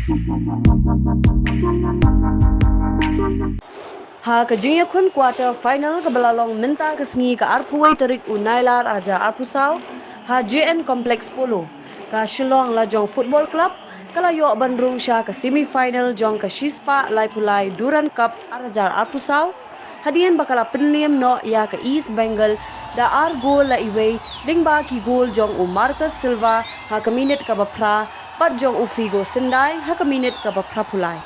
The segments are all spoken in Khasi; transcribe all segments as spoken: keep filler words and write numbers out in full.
Ha ka jingïakhun quarter final kaba la long mynta ka sngi ka arphew wei tarik u Nailar arhajar arphew saw, ha J N Complex Polo, ka Shillong Lajong Football Club ka la ïoh ban rung sha ka semi final jong ka shispah laiphew lai Durand Cup arhajar arphew saw. Hadien ba ka la pynliem noh ïa ka East Bengal da ar gol la iwei lyngba ki gol jong u Marcus Silva ha ka minit kaba phra bad jong u Figo Syndai ha ka minit kaba phraphew lai.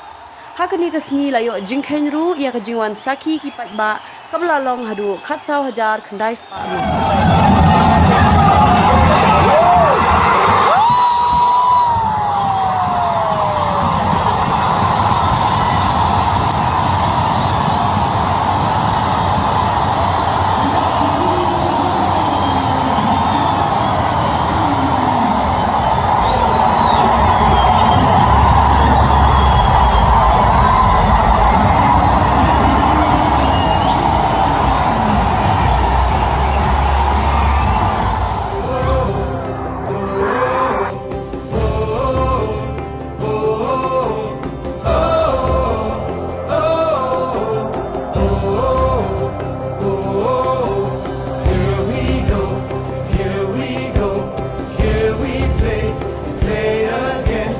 Ha kane ka sngi la ïoh jingkheiñ ruh ïa ka jingwan sakhi ki paidbah kaba la long haduh khatsaw hajar khyndai spah ruh. Here we go, here we go, here we play, play again.